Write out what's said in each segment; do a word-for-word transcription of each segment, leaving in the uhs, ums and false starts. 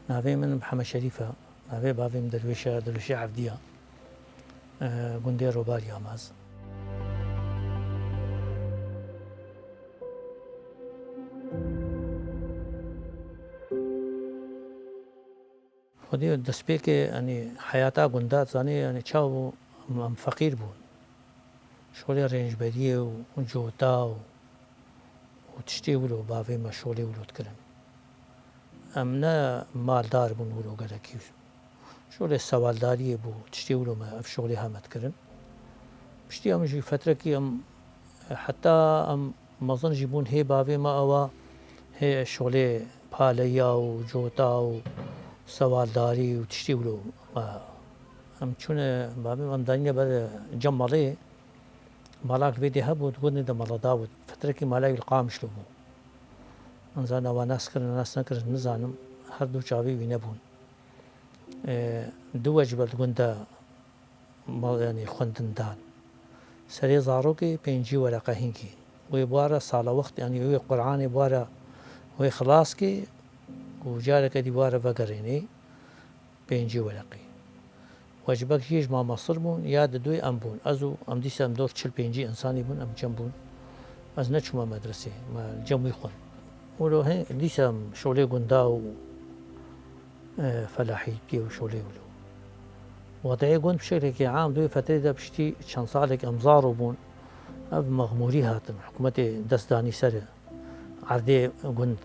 Navê min Mihemed Şerîf e. Navê bavê min Derwêş e, Derwêşê Evdî ye. E, gundê Robarî Amaz. Xwedê destpêkê, yanî heyata gunda, zanî, yanî çawa bû, em, em feqîr bûn. Şolê rêncberiyê û cota û, û tiştê wilo bavê me şolê wilo dikirin. Em ne maldar bûn wilo gelekî. Şolê sewaldariyê bû, tiştê wilo me ev şolê heme dikirin. Piştî em jî fetrekî em, heta em mezin jî bûn, hê bavê me ewa, hê şolê paleya û cota û sewaldarî û tiştî wilo me. Em çûne, bavê me em danîne ber cem malê. Malak vê dê hebû, di gundê de mala da bû. Fetrekî mala wî li Qamişlo bû. Em zana wa nas kirin, nas nekirin, nizanim. Her du çavê wî nebûn. E, du wecbe di gund de mal, yanî xwendin dan. Serê zarokê pêncî wereqe hingî. Wê bû re sala wext, yanî wê Quranê bû re wê xilas kê û careke dî bû re vegerênê pêncî wereqî. Wecbek jî ji ma Mesir bûn, ya di duyê em bûn. Ez û em dîsa em dor çil pêncî insanî bûn, em cem bûn. Ez neçûme medresê, me li cem wî xwend. Wilo he, dîsa em şolê gunda û e, felahîtiyê û şolê wilo. Wadiê gund bi şeklekî am di wê fetrê de piştî çend salek em zaro bûn, ev mexmûrî hatin, hikûmetê dest danî ser erdê gund.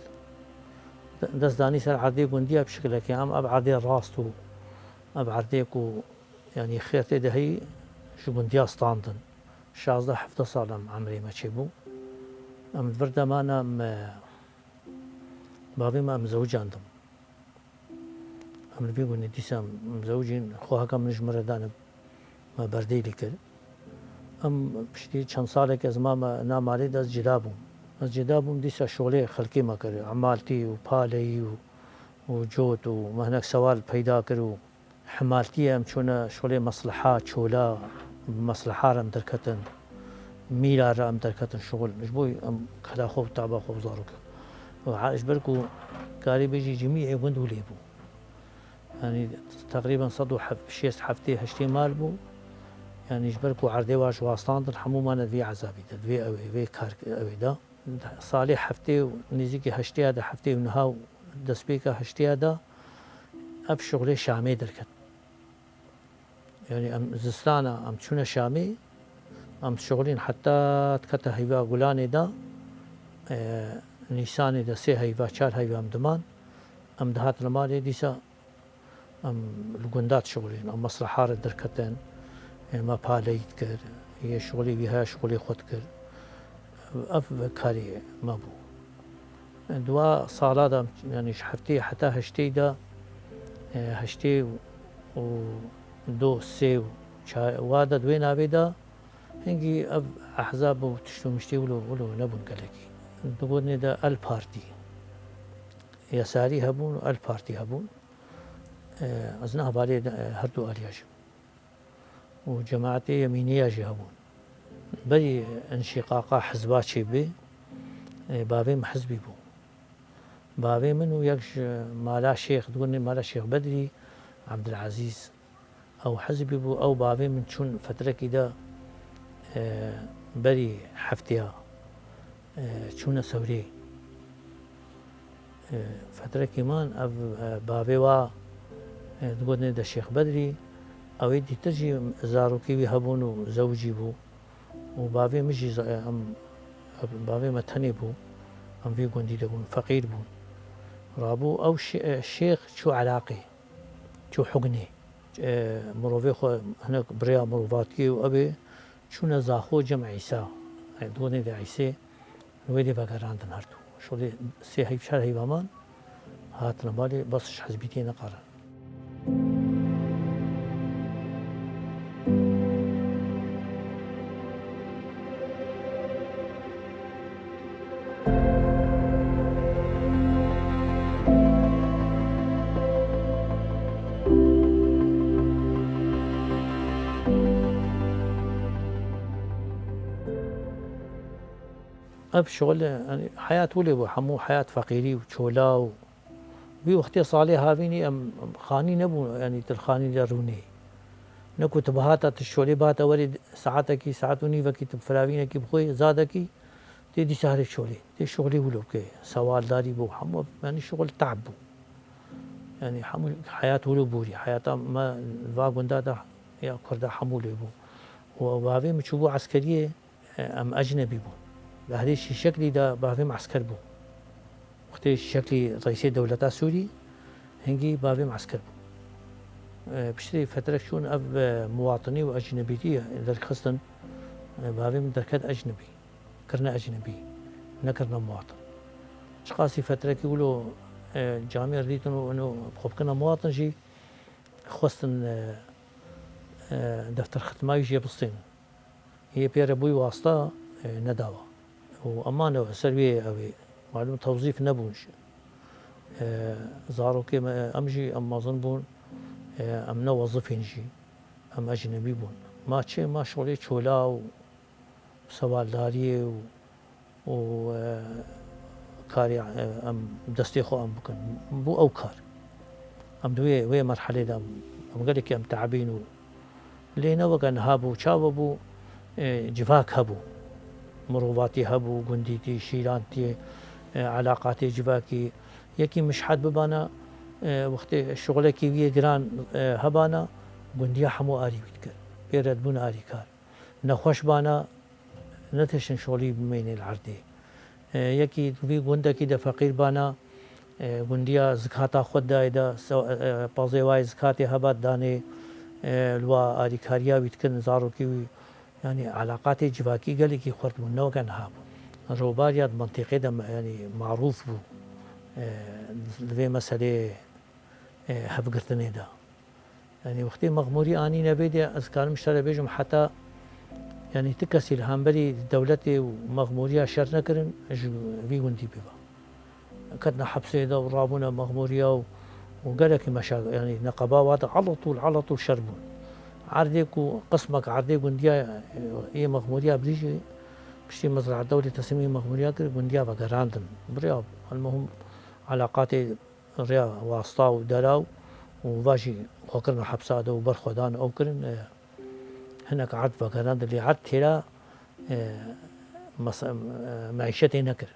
De-, dest danî ser erdê gundiya bi şeklekî am, ev erdê rast û ev erdê ku, yanî, xêr tê de heyî ji gundiya standin. Şazdeh hevdeh sal em emrê me çêbû. Em di vir de mane, em, e, bavê me em zewicandin. Em li vî gundî dîsa em zewicîn, xweheka min ji min re dane, me berdeylî kir. Em piştî çend salek ez mame na malê de ez cida bûm. Ez cida bûm, dîsa şolê xelkê me kir, emaltî û paleyî û, û cot û me hinek sewal peyda kir û hemaltiyê em çûne şolê mesleha, çola, bi mesleha re em derketin. Mîra re em derketin şixul. Ji bo em kela xwe û taba xwe û zarokê. Û ha, ji ber ku karî bêjî cimî ê gund wî lê bû. Yanî teqrîben sed û şêst heftê heştê mal bû. Yanî ji ber ku erdê wa ji wastandin hemû mane vê ezabî de, vê ewê, vê kar ewê de. Salê heftê û nêzîkî heştê ya de, heftê û neh û destpêka heştê ya de ev şixulê Şamê derket. Yanî em zistana, em çûne Şamê, em dişixulîn heta dikete heyva Gulanê de, e, Nîsanê de sê heyva, çar heyva em diman. Em dihatin li malê, dîsa em li gunda dişixulîn, em mesleha re derketin, e, me paleyî dikir, yê şixulê wî heye, şixulê xwe dikir. Ev karê me bû. Di wa sala de, yanî ji heftê heta heştê de, e, heştê û du, sê û çar, wa de di wê navê de hingî ev ehzab û tişt û miştê wilo, wilo nebûn gelekî. Di gundê de El Partî, Yesarî hebûn û El Partî hebûn. E, ez niha balê, e, her du aliya jî bûm. Û cemaetê Yemîniya jî hebûn. Berî înşîqaqa hizba çêbê, e, bavê min hizbî bû. Bavê min û yek ji mala şêx, di gundê mala Şêx Bedrî, Ebdilezîz, ew hizbî bû. Ew bavê min çûn fetrekî de, e, berî hefteya, e, çûne Sewrê. E, fetrekî man ev, e, bavê wa, e, di gundê de Şêx Bedrî, ew ê dîtir jî zarokê wî hebûn û zewicî bû. Û bavê min jî, e, em, bavê me tenê bû. Em vî gundî de bûn, feqîr bûn. Rabû ew şê-, e, şêx çû Iraqê, çû Hugnê. E, mirovê xwe hinek bi rêya mirovatiyê û ev ê çûne Zaxo cem Îsa. E, di gonê de Îsê, li wê dê vegerandin her du. Şolê sê heyv, çar heyva man, hatine malê, bes ji hizbîtiyê neqerin. Ev şixul, yanî, heyat wile bû, hemû heyat feqîrî û çola û Vî wextê salê havînî em, em xanî nebûn, yanî tu li xanî de rûnê. Ne ku tu bihata, tu şolê bihata werê saetekî, saet û nîvekî tu firavînekî bixwê, zadekî, tê dîsa herê şolê. Tê şixulê wilo bike. Sewaldarî bû, hemû, yanî şixul te'b bû. Yanî hemû heyat wilo borî. Heyata me va gunda de ya Kurda hemû lê bû. Û bavê min çûbû eskeriyê, em ecnebî bûn. Behrê şîşeklî de bavê min esker bû. Wextê şeklî reîsê dewleta Sûrî, hingî bavê min esker bû. E, piştî fetrek çûn ev, e, muwatinî û ecnebîtî derxistin, e, bavê min derket ecnebî. Kirine ecnebî, nekirine muwatin. Çiqasî fetrekî wilo, e, camêr dîtin û ino xwe bikirine muwatin jî xwestin, e, e, defterxitma wî jê bistînin. Yê pê re bûyî wasta, e, nedawa. Û emane ser wê ew ê, malûm tewzîf nebûn jî. E, zarokê me, em jî em mezin bûn, e, em ne wezifên jî, em ecnebî bûn. Ma çi, ma şolê çola û sewaldariyê û û, e, karê, e, em destê xwe em bikin. Bû ew kar. Em di wê, wê merhelê de em, em gelekî em te'bîn û lê ne weke niha bû, çawa bû, e, civak hebû. Mirovatî hebû, gundîtî, şîrantî, e, elaqatê civakî. Yekî mişhet bibana, e, wextê şixulekî wî yê giran, e, hebana, gundiya hemû arî wî dikir. Pê redbûn arîkar. Nexweş bana, netêşin şolî bimênê li erdê. E, yekî vî gundekî de feqîr bana, e, gundiya zikata xwe dayê de, se-, e, pazê wayê zikatê hebat danê, e, li wa arîkariya wî dikin, zarokê wî, yanî elaqatê civakî gelekî xurt bûn, ne weke niha bû. Rewbariya di mintîqê de me-, yanî marûf bû, e, di vê meselê, e, hevgirtinê de. Yanî wextê mexmûrî anîne vê de, ez karim ji te re bêjim, heta, yanî ti kesî li hemberî dewletê û mexmûriya şer nekirin, ji vî gundî bêva. Ketine hepsê de û rabûne mexmûriya û, û gelekî meşa-, yanî neqeba wa de elatûl, elatûl şer bûn. Erdê ku qismek erdê gundiya, e, yê mexmûriya birî jî piştî Mezra Dewlê teslîmî mexmûriya kir, gundiya vegerandin. Birêya, elmuhim, elaqatê rêya wasta û dera û, û va jî xwe kirin hepsa de û ber xwe dan ew kirin, e, hinek erd vegerandin, lê erd têra, e, mesa-, e, meîşetê nekir.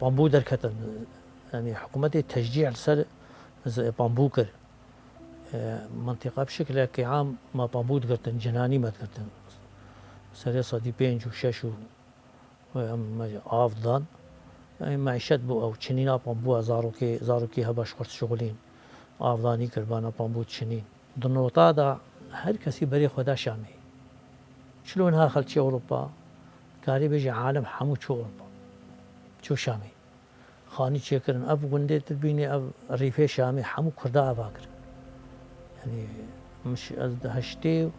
Bambû derketin. Yanî hikûmetê teşcî li ser z-, bambû kir. E, mintîqa bi şekilekî am me bambû digirtin, cinanî me digirtin. Serê sedî pênc û şeş û Wê em me av dan. Yanî meîşet bû ew, çinîna pambûya zarokê, zarokî heba ji xurt şixulîn. Avdanî kir, bana pambû çinîn. Di nota de her kesî berê xwe da Şamê. Çilo niha xelçê Ewropa, karê bêjî alem hemû çû Ewropa. Çû Şamê. Xanî çêkirin. Ev gundê tu dibînî, ev rîfê Şamê hemû Kurda ava kirin. Yanî min ş-, ez di heştê û,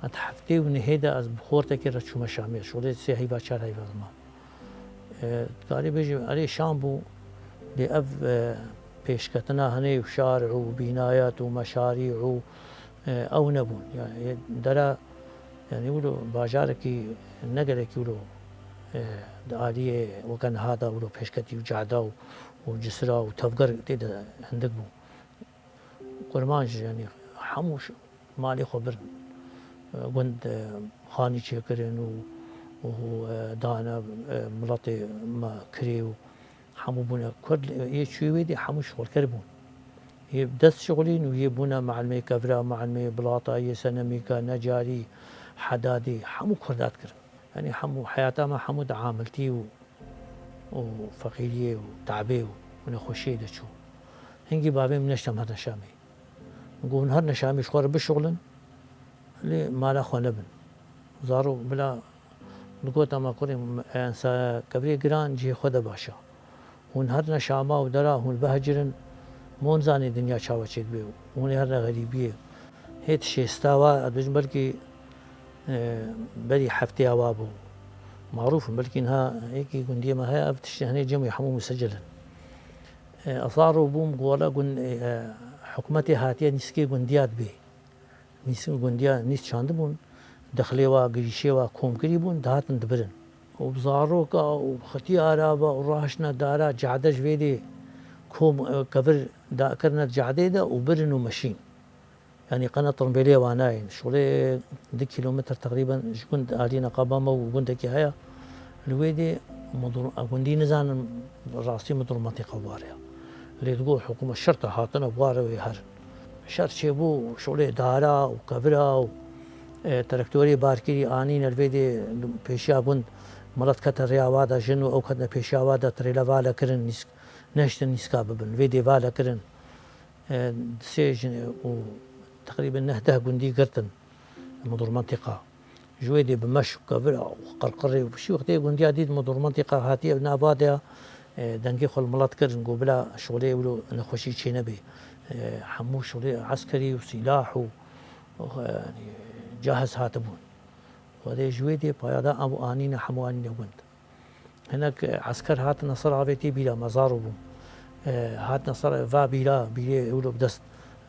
ez di heftê û nehê de ez bi xortekê re çûme Şamê. Şolê sê heyva, çar heyva ez mam. E, dikarî bêjî, erê Şam bû, lê ev, e, pêşketina hinê û şar û bînayat û meşarî û, e, ew nebûn. Yanî dera, yanî wilo bajarekî ne gelekî wilo, e, di aliyê weke niha de wilo pêşketî û cada û, û cisra û tevger tê de hindik bû. Kurmanc, yanî Hemû ş-, malê xwe birin. E, gund, e, xanî çêkirin û, û, e, dane, e, miletê me kirê û hemû bûne Kurd, yê çûyî wê dê hemû şixulker bûn. Yê dest şixulîn û yê bûne meelmê kevra, meelmê bilata, yê senemîka, necarî, hedadî, hemû Kurda dikirin. Yanî hemû heyata me hemû di amiltî û, û feqîriyê û te'bê û nexweşiyê de çû. Hingî bavê min neştem her neşamê. Min got, hûn her neşamê ji xwe re bişuxulin, lê mala xwe nebin. Zarok bila digot, ama kurê min, ensa kevirê giran cihê xwe de baş e. Hûn her neşama û dera hûn behecirin, mon zanê dinya çawa çêdibe. Hûn ê her ne xerîbiyê. Hêt şêsta wa, ez dibêjim belkî, e, berî hefteya wa bû. Marûf in, belkî niha yekî gundiyê me heye, ev tiştê hinê cem wê hemû musecel in. E, ez zarok bûm, gola gund, e, hikûmetê hatiye nîskê gundiya dibê. Nîskin gundiya nîs çandibûn, dexlê wa, girîşê wa kom kirîbûn, dihatin dibirin. Û bi zaroka û xitî araba û raştine dara, cade ji vê dê kom, e, kevir da, kirine cadê de û birin û meşîn. Yanî qene tirmbêlê wa nayên. Şolê du kîlometr teqrîben ji gund alî neqaba me û gundekî heye. Li wê dê mudur-, gundî nizanin rastî mudur mentiqa ware ye. Lê digot hikûmet şerta hatine ware wê herin. Şer çêbû, şolê dara û kevira û, e, traktorê barkirî anîne li vê dê pêşiya gund. Milet kete rêya wa de, jin û ew ketine pêşiya wa de, trêle vale kirin, nîsk-, nehiştin nîska bibin. Vê dê vale kirin. E, sê jin û teqrîben neh deh gundî girtin. Mudur mentiqa. Ji wê dê bi meş û kevira û qirqirê û piştî wextê gundiya dît mudur mentiqa hatiye nav wa de, e, dengê xwe li milet kirin, got bila şolê wilo nexweşî çênebê. E, hemû şolê eskerî û sîlah û, û, e, yanî cahiz hatibûn. Xwedê ji wê dê paya da ew anîne, hemû anîne gund. Hinek, e, esker hatine ser avê tê bîra me, zarok bûm. E, hatine ser va bîra, bîrê ewro bi dest,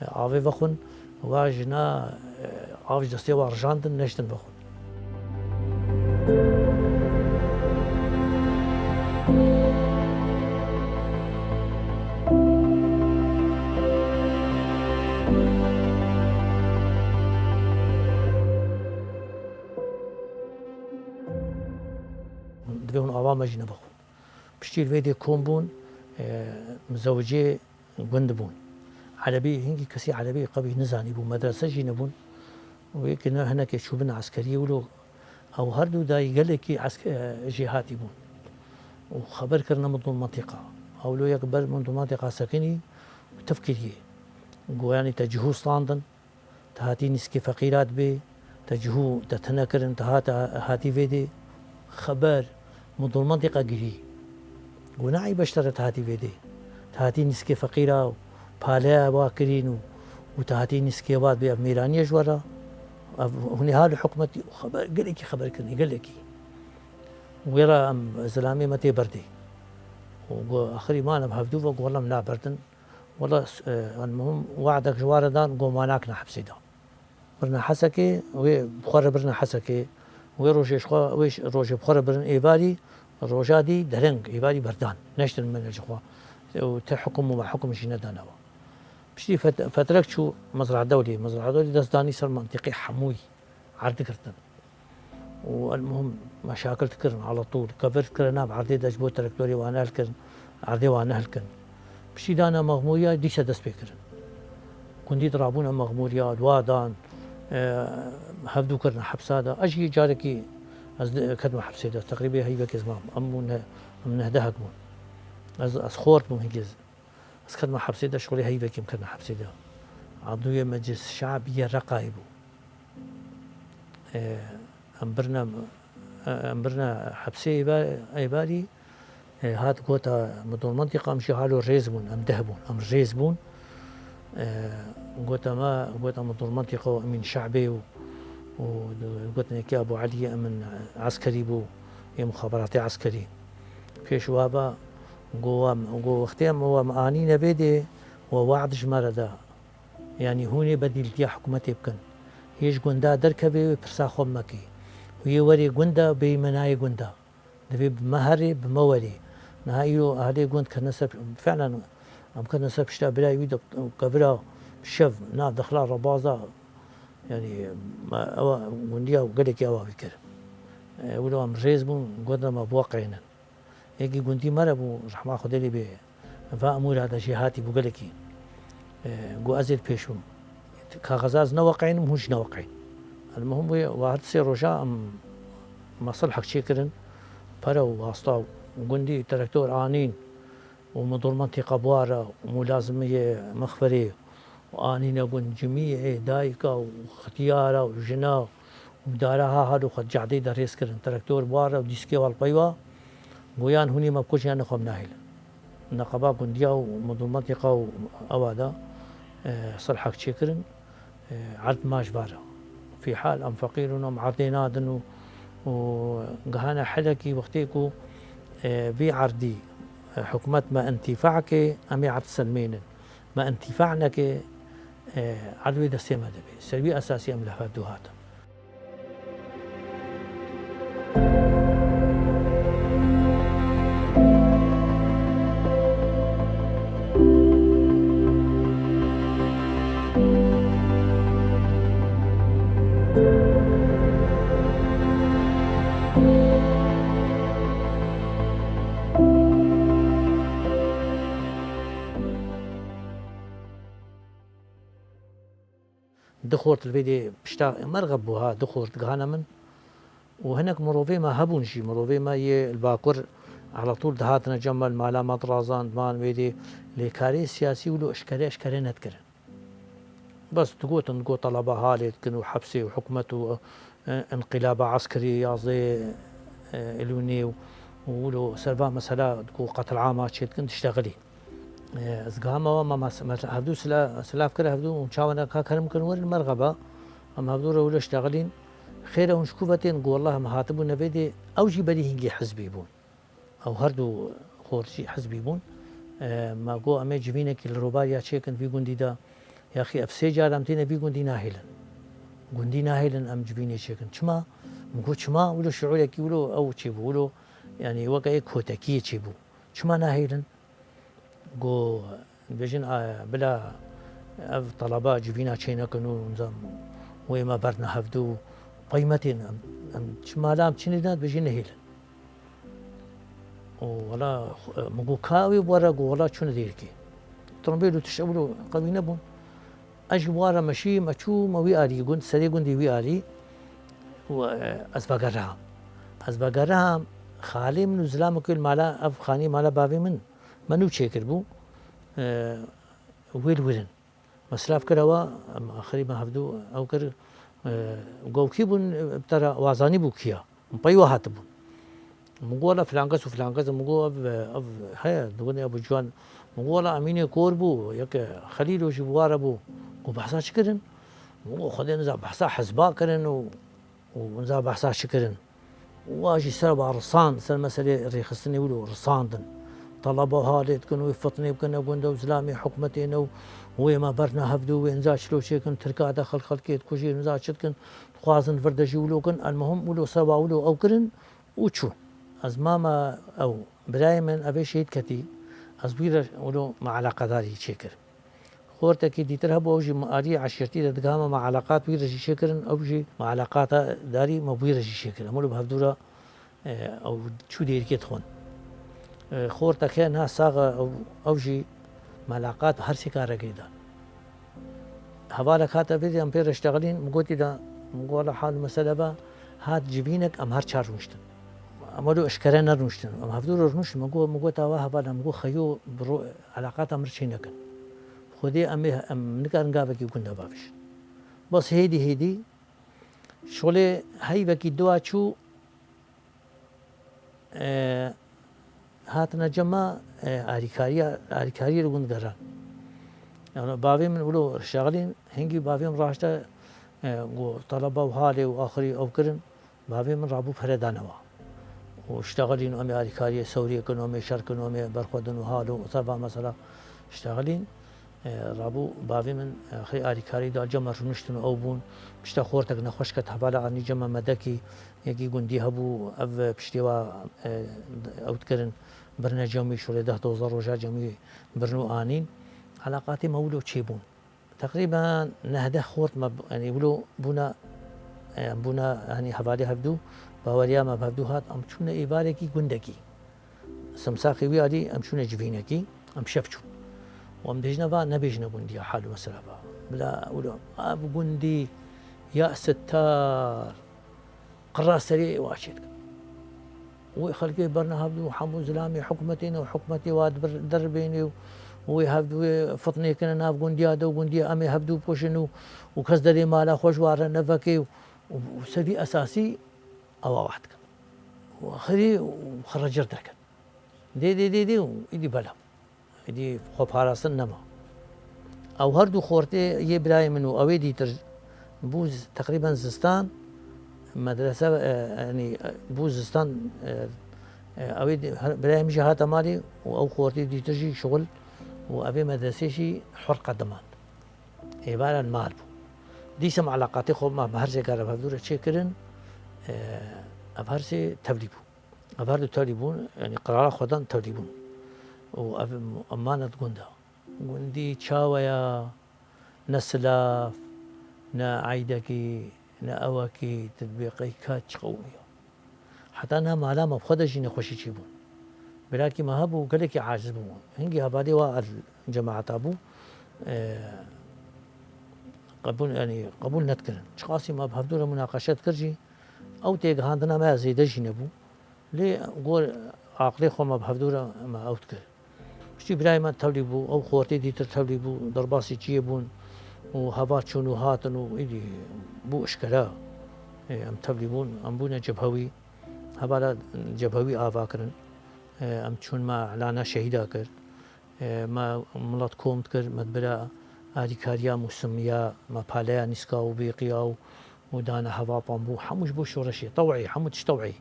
e, avê vexwin, wa jina, e, av ji destê wa rijandin, neştin vexwin. Divê hûn ava me jî nevexwin. Piştî li vê dê kom bûn, e, mizewicê gund bûn. Erebî, hingî kesî erebî qewî nizanîbû, medrese jî nebûn. Wê ki ne hinekê çûbin eskeriyê wilo, ew her du dayî gelekî esk-, e, jêhatî bûn. Û xeber kirine min dûn mentiqa. Ew lo yek ber min dûn mentiqa sekinî û tif kiriye. Goyanî te cihû standin. Te hatî nîskê feqîra dibê, te cihû te tune kirin, te hate, hatî vê dê. Xeber, min dûr mentiqa girî. Got, ne eyb e ji te re te hatî vê dê. Te hatî nîskê feqîra û paleya wa kirîn û, û te hatî nîskê wa dibê, ev mêranî ye ji we re. Ev hûn ê hal hikûmetî û xeber, gelekî xeber kirinî, gelekî. Wê re em zilamê me tê berdê. Û got, axirî man em hevdû ve, got, wela em naberdin. Wela, e, el muhim, we'dek ji wa re dan, got, ma nakine hepsê de. Birine Hesekê, wê bi xwe re birine Hesekê. Wê rojê ji xwe, wê ş-, rojê bi xwe re birin êvarî, roja dî dereng, êvarî berdan. Neştin mene ji xwe. Û te hukum û me hukum jî nedane we. Piştî fet-, fetrek çû Mezra Dewlê. Mezra Dewlê dest danî ser mentiqê hemûyî. Erd girtin. Û el muhim meşakil dikirin, ala tûl. Kevir dikire nav erdê de ji bo traktorê wan nehelkirin, erdê wan nehelkin. Piştî dane mexmûriya, dîse dest pê kirin. Gundî dirabûne mexmûriya, li wa dan, e, hevdû kirine hepsa de. Ez jî carekî ez di-, ketime hepsê de, teqrîbê heyvekê ez mam. Em bûn ne-, em neh dehek bûn. Ez, ez xort bûm hingê. Ez ketime hepsê de, şolê heyvekê em ketine hepsê de. Adûyê Meclis Şe'bî yê Reqayê bû. E, em birine, e, em birine hepsê êva-, êvarî, e, hat gota, min dûr mentiqa, em jî halo rêz bûn, em deh bûn, em rêz bûn. E, gota me, gota min dûr mentiqa û Emîn Şe'bê û, û gotinekî Ebû Elî Emin eskerî bû, yê muxaberatê eskerî. Pêş wa ve, got, got, wextê em we anîne vê dê, we we'd ji me re da. Yanî hûn ê bedîltiya hikûmetê bikin. Yê ji gunda derkevê wê pirsa xwe mekê. Û yê werê gunda bêyî menayê gunda. Divê bi me herê, bi me werê. Niha îro ehlê gund ketine ser, fi'len em ketine ser pişta birayê wî de, kevira Şev na dixla rebaza, yanî, me ewa gundiya gelekî ewa wî kir. E, wilo em rêz bûn, gotin me biweqeynin. Yekî gundî me re bû, rehma Xwedê lê bê, va emûra de jê hatî bû gelekî. E, got ez ê li pêş bim. Kaxeza ez neweqeynim, hûn jî neweqeyn. Elmuhim wê, wa her sê roja em me silhek çêkirin. Pere û wasta û gundî, traktor anîn. û midûr mintîqa bi wa re û mulazimiyê mixferê û anîne gund cimiyê dayika û xitiyara û jina û dara ha hal û xwe cadê de rêz kirin. Traktor bi wa re û dîskê wa li pey wa goyan hûnî me bikujin yan xwe em nahêlin. Neqeba gundiya û midûr mintîqa û ewa de, e, silhek çêkirin. E, erd maş vare. Fî hal em feqîr in, em erdê nadin û, û gihane helekî wextê ku, e, vî erdî, e, hikûmet me întîfa ke, em ê erd selmênin. Me întîfa neke, e, erd wê destê me de bê. Ser wî esasî em li hevdu hatin. Du xort li vê dê pişta merxeb bû ha, du xort gihane min. Û hinek mirovê me hebûn jî, mirovê me yê li Bakur elatûl dihatine cem me, li mala me dirazand, man wê dê lê karê siyasî wilo eşkere eşkere nedikirin. Bes digotin, digot teleba halê dikin û hepsê û hikûmet û, e, înqilaba eskerî yazdeh, e, Elûnê û, û wilo ser va mesela digot qetilama çêdikin diştexilî. E, ez gihama we, me, me, me hevdû sila-, silav kir hevdû û çawa ne ka kerim kirin werin merxeba. Em hevdû re wilo ştexilîn. Xêr e hûn ji ku ve tên? Got, wellah em hatibûne vê dê, ew jî berî hingî hizbî bûn. Ew her du xor jî hizbî bûn. E, me got, em ê civînekî li Robariya çêkin vî gundî de. Yaxî ev sê car em têne vî gundî nahêlin. Gundî nahêlin em civînê çêkin. Çima? Min got, çima? Wilo şiûrekî wilo ew çêbû. Wilo, yanî weke yek kotekiyê çêbû. Çima nahêlin? Got, dibêjin, a, bila ev teleba civîna çênekin û nizam wê me berne hevdû, pey me tên, em, em çi mala em çinê de dibêjin nehêlin. Û wela, xwe-, min got, ka wê were? Got, wela çûne dêrikê. Trombêl û tişt ewlo qewî nebûn. Ez ji wa re meşî, me çû, me wî alî gund, serê gundê wî alî. Û, e, ez vegeriham. Ez vegeriham, xalê min û zilamekê li mala, ev xanî mala bavê min, me nû çêkiribû. E, wê li wir in. Me silav kir ewa, em axirî me hevdû ew kir, e, got, kî bûn, bi te re wazanî bû kiya. Min pey we hatibûn. Min got, wela filan kes û filan kes, min got, ev, ev heye, dibin Ebû Ciwan. Min got, wela Emînê Kor bû, yek Xelîlo jî bi wa re bû. Got, behsa çi kirin? Min got, Xwedê niza behsa hizba kirin û, û niza behsa çi kirin. Wa jî ser ba risand, ser meselê rêxistinê wilo risandin. Teleba halê dikin, wê fitnê bikin, ne gund e û zilamê hikûmetê ne û wê me berna hevdû, wê niza çilo çêkin, Tirka de xelk xelkê dikujê, niza çi dikin, dixwazin vir de jî wilo kin, elmuhim wilo ser ba wilo ew kirin û çûn. Ez mama ew birayê min, ev ê şehîd ketî, ez wî re wilo me eleqedarî çêkir. Xortekî dîtir hebû, ew jî me alî eşîrtî de digihame me eleqat wî re jî çêkirin, ew jî me eleqata darî me wî re jî çêkir. Em wilo bi hevdû re, e, ew çû dêrikê dixwin. E, xorteke niha sax e, ew, ew jî me eleqat her sêka re girêdan. Hevalek hate vê dê em pê re ştexilîn, min gotî de, min got, wela hal mesele ve, hat civînek, em her çar rûniştin. Em wilo eşkere nerûniştin. Em hevdû re rûniştin. Min got, min got, awa heval, em got, xeyo bi ro-, eleqata min re çê nekin. Xwedê em ê, em nikarin gavekî gund de bavêjin. Bes hêdî hêdî, şolê heyvekî dua çû, e, hatine cem me, e, alîkariya, alîkariyê li gund geran. Yani bavê min wilo şexilîn, hingî bavê min raşte, e, got, teleba û halê û axirî ew kirin, bavê min rabû pere dane wa. Û ştexilîn, em ê alîkariyê sewriyê kin, em ê şer kin, em ê berxwedin û hal û ser va mesela ştexilîn. E, rabû bavê min, e, xê alîkarî da cem me rûniştin û ew bûn. Pişta xortek nexweş ket, hevala anî cem me medekî, yekî gundî hebû, ev piştê wa, e, ew dikirin, birine cem wî, şolê deh dozdeh roja cem wî birin û anîn. Eleqatê me wilo çêbûn. Teqrîben nehdeh xort me, yanî wilo bûne, em bûne, yanî hevalê hevdû, baweriya me bi hevdû hat, em çûne êvarekî gundekî. Simsaxê wî alî em çûne civînekî, em şev çûn. Û em dêjine va, nebêjine gundiya hal û mesela va. Bila wilo, ev gundî ya Sittar, qira serê wa çêdikin. Wê xelkê berine hevdû hemû zilamê hikûmetê ne û hikûmetê wa dibir-, derbênê û wê hevdû wê fitnê kine nav gundiya de û gundiya em ê hevdû poşin û, û kes derê mala xwe ji wa re nevekê û, û, û ser vî esasî ewa wah dikin. Û axirî û xirrecir derket. Dê, dê, dê, dê û îdî bela. Êdî xweparastin nema. Ew her du xortê yê birayê min û ew ê dîtir bû z-, teqrîben zistan medrese, e, yanî, e, bû zistan, e, e, ew ê dî-, her, birayê min jî hate malê û ew xortê dîtir jî şixul û ev ê medresê jî hur qedimand. Êvara mal bû. Dîsa me eleqatê xwe me bi her sê kar ev hevdû re çêkirin, e, ev her sê tevlî bû. Ev her du tevlî bûn, yanî qirara xwe dan tevlî bûn. Û ev emanet gund e. Gundî çawe ya, ne silav, ne eydekî, ne ewekî, tu dibê qey ka çi qewimiya. Heta niha mala me bi xwe de jî nexweşî çêbûn. Birakî me hebû, gelekî aciz bû. Hingî hevalê wa el cemaeta bû, e, qebûl, yanî qebûl nedikirin. Çiqasî me bi hevdû re munaqeşe dikir jî, ew têgihandina me ya zêde jî nebû. Lê gor aqilê xwe me bi hevdû re me ew dikir. Piştî birayê me tevlî bû, ew xortê dîtir tevlî bû, derbasî çiyê bûn û heval çûn û hatin û îdî bû eşkera. Ê, em tevlî bûn, em bûne cebhewî. Hevala cebhewî ava kirin. Ê, em çûn me elana şehîda kir. Ê, me milet kom dikir, me dibira alîkariya mûsimiya, me paleya nîska û bêqiya û û dane hevapan bû, hemû ji bo şoreşê, tew'î, hemû tişt tew'î.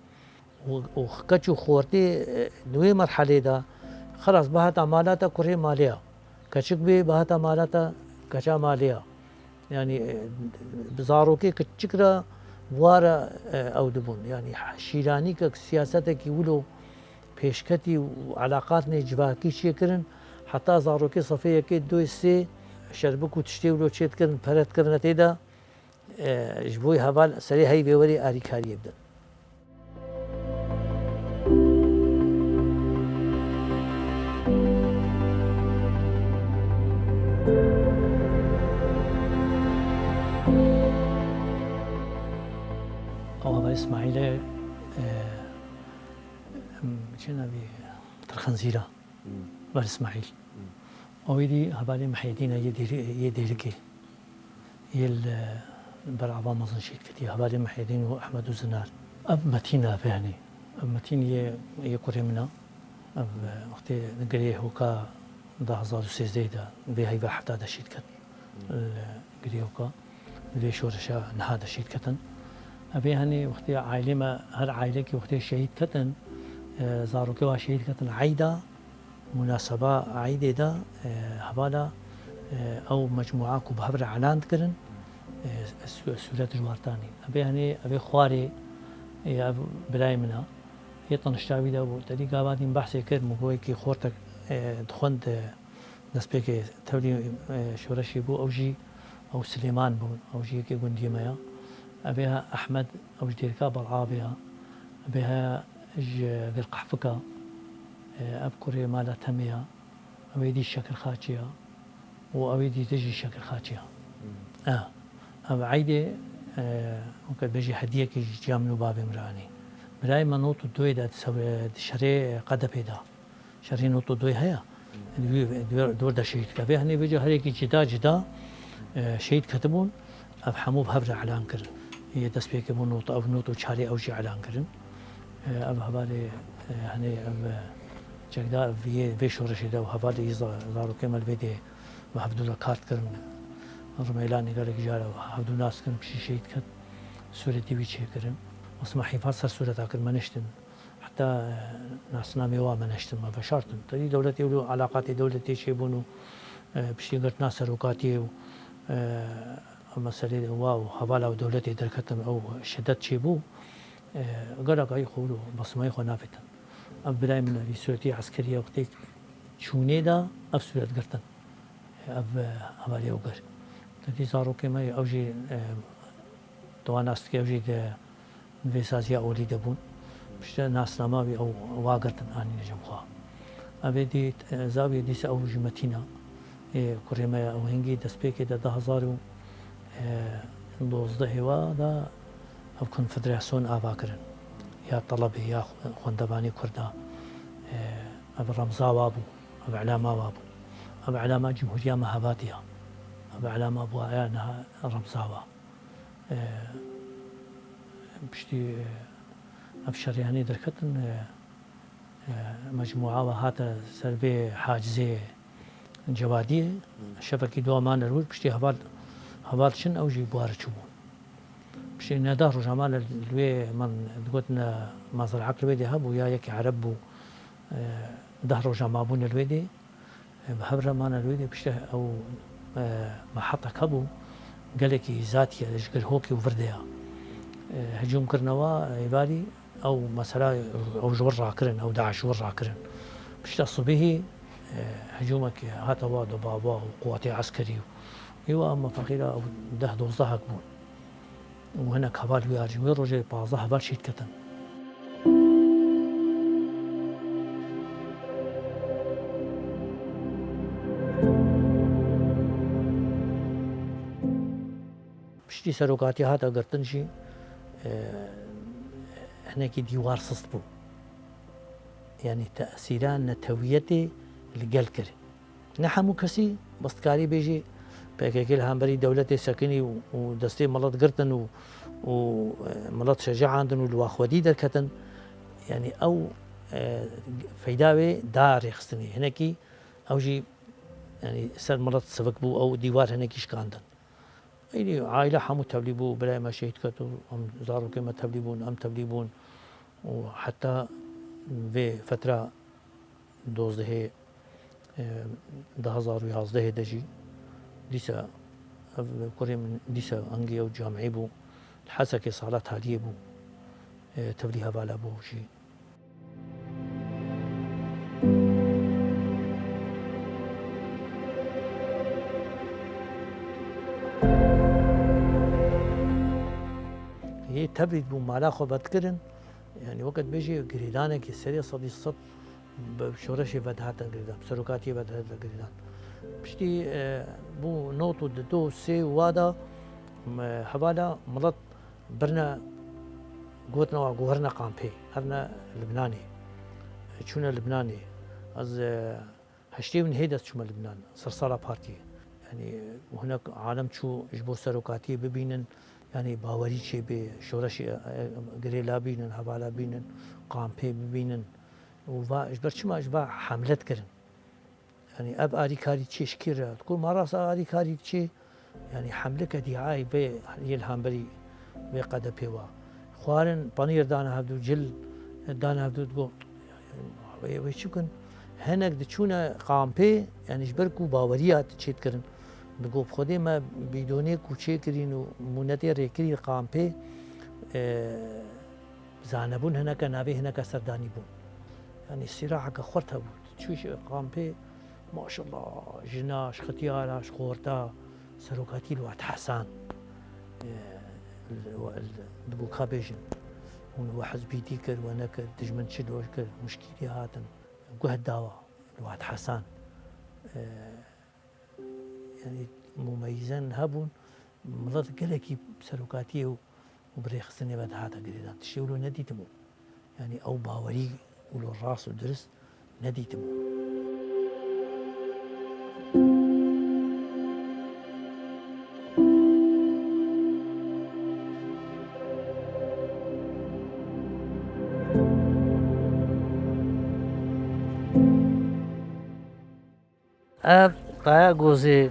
Û, û keç û xortê, e, di wê merhelê de, xelas, bihata mala te kurê malê ya. Keçik bê, bihata mala te keça malê ya. Yanî, e, bi zarokê kiçik re ware, e, ew dibûn. Yanî, şîranîkek, siyasetekî wilo pêşketî û eleqatnê civakî çêkirin, heta zarokê sefê yekê, duyê, sê şerbik û tiştê wilo çêdikirin, pere dikirine tê de. E, ji bo heval serê heyvê werê alîkariyê bidin. Ew heval Îsmaîlê, e, em, çi navî, Tirxenzîra. Hmm. Ber Îsmaîl. Hmm. Ew êdî hevalê Mihyedîn e yê Dêri-, yê Dêrikê. Yê li ber ava mezin şehîd ketiye. Hevalê Mihyedîn û Ehmed û Zinar. Ev Metîn e, vê henî. Ev Metîn yê, yê kurê min e. Ev, e, wextê girê Hoka du hezar û sêzdeh de, vê heyva hefta de şehîd ket. Hmm. Li girê Hoka. Li vê şoreşa niha de şehîd ketin. Evê henî wextê aîlê me, her aîlekî wextê şehîd ketin, e, zarokê wa şehîd ketin eyda, munaseba eydê de, e, hevala, e, ew mecmûa ku bi hev re elan dikirin, e, sû-, sûret ji wan tanî. Evê henî, evê xwarê, e, ev birayê min e. Yê tanişta wî de bû. Te dî gava din behsê kir, min got wekî xortek, e, dixwend, e, Destpêkê tevlî, e, şoreşê bû, ew jî, ew Silêman bû, ew jî yekê gundiyê me ya. Evê ha Ehmed, ew ji Dêrika Belavê ya. Evê ha ji Gir Qehfika, e, ev kurê mala Temê ya. Ew ê dî Şekirxaçê ya. Û ew ê dî te jî Şekirxaçê ya. Hmm. E, ev eydê, e, weke bêjî hediyekî ji ciya min û bavê min re anî. Birayê me not û doyê de di sew-, di şerê Qedepê de. Şerê not û doyê heye. Di wî, di wî, di wir de şehîd kir. Vê henê vêca her yekî cida cida, e, şehîd ketibûn. Ev hemû bi hev re elan kirin. Yê destpêkê bû not, ev not û çarê ew jî elan kirin. E, ev hevalê, e, henê ev, e, çekda ev yê vê şoreşê de ew hevalê yê za-, zarokê me li vê dê bi hevdû re kar dikirin. Rimêlanê gelek caran hevdû nas kirin, piştî şehîd ket. Sûretê wî çêkirin. Esma hîfa ser sûreta kir, me niştin. Heta, e, nasnamê wa me neştin, me veşartin. Tevî dewletê wilo eleqatê dewletê çêbûn û, e, piştî girtina serokatiyê û, e, meselê wa û hevala û dewletê derketin ew şidet çêbû, e, gelek ay xwe wilo basmayê xwe navêtin. Ev birayê min evî sûretî eskeriya wextê çûnê de ev sûret girtin. Ev, e, hevalê ew kir. Di zarokê me ew jî, e, tu wan nas dikî, ew jî di vê saziya olî de bûn. Piştre nasnama wî ew wagirtin anîne cem xwe. Ev ê dî, e, zaviyê dîsa ew jî Metîna. Ê kurê me ew hingî destpêkê de du hezar û dozdehê wa da ev konfederasyon ava kirin. Ya telebê ya xwendevanê Kurda. E, ev remza wa bû. Ev elama wa bû. Ev elama Cumhuriya me hevat ya. Ev elama bû ya niha remza wa. E, piştî, e, ev şerê henê derketin, e, e, mecmûa wa hate ser vê hacizê Cewadiyê. Şevekî dua mane li wir, piştî heval, heval çin ew jî buhare çûbûn. Piştî ne deh roja mane li wê, min digot ne mazal eql wê dê hebû ya yekî ereb bû, e, deh roja mabûne li wê dê. E, bi hev re mane li wê dê, piştî ew, e, mehetek hebû, gelekî zatiye ji Girhokê û vir de ya. E, hicûm kirine wa êvarî, ew mesela ew ji wir rakirin, ew DAIŞ ji wir rakirin. Pişta sibihî, e, hicûmekê hate wa dubava û quwetê eskerî û, ê wa em feqîra ew deh dozdehek bûn. Û hinek heval wî a jî wê rojê pazdeh heval şehîd ketin. Piştî serokatî hate girtin jî, e, hinekî dîwar sist bû. Yanî tesîra netewiyetê li gel kir. Ne hemû kesî, bes dikarî bêjî P K K li hemberî dewletê sekinî û, û destê milet girtin û, û, e, milet şecaandin û li wa xwedî derketin. Yanî ew, e, feyda wê da rêxistinê. Hinekî ew jî, yanî ser milet sivik bû, ew dîwar hinekî şikandin. Eynî aîle hemû tevlî bû, birayê me şehîd ket û em zarokê me tevlî bûn, em tevlî bûn û heta vê fetra dozdehê, e, du hezar û yazdehê de jî dîsa ev kurê min dîsa angî ew camî bû, li Hesekê sala taliyê bû, e, tevlî hevala bû jî. Yê tevlî bû mala xwe vedikirin, yanî weke dibêjî girêdanekî serê sedî sed bi şoreşê vedihate girêdan, bi serokatiyê vedihate girêdan. Piştî, e, bû not û du û sê û wa da, me, hevala milet birine, gotin wa ku herine kampê, herine Libnanê. Çûne Libnanê. Ez, e, heştê û nehê de çûme Libnan, sersala partiyê. Yanî hinek alem çû ji bo serokatiyê bibînin, yanî bawerî çêbê, şoreşê, e, girêla bînin, hevala bînin, kampê bibînin. Û va, ji ber çima ji va hemle dikirin? Yanî ev alîkarî çê ji kî re? Digot, ma rast alîkarî çê? Yanî hemleke dîayê vê yê li hemberî vê Q D P wa. Xwarin, panîr dane hevdû, cil dane hevdû, digot, wê, wê çi bikin? Hinek diçûne kampê, yanî ji ber ku baweriya çê dikirin. Digot, bi Xwedê me bîdonê ku çêkirîn û mûnetê rêkirî kampê, e, zanebûn hineke navê hineke serdanî bûn. Yanî sîraheke xurt hebû. Çû ji kampê, maşallah, jina, ji xityara, ji xorta, serokatî li wat hesan. E, li, li, digo ka bêjin, hûn we hizbîtî kir, we nekir, dijmin çi dor kir, muşkîlî hatin, guh dawa, li wat hesan. E, Yanî mumeyîzen hebûn, milet gelekî serokatiyê û, û bi rêxistinê ve dihate girêdan. Tiştê wilo nedîtibû. Yanî ew bawerî wilo rast û dirist nedîtibû. Ev Kaya Gozê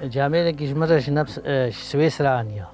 camêrekî ji min re ji nefs, e, ji Swêsra aniya.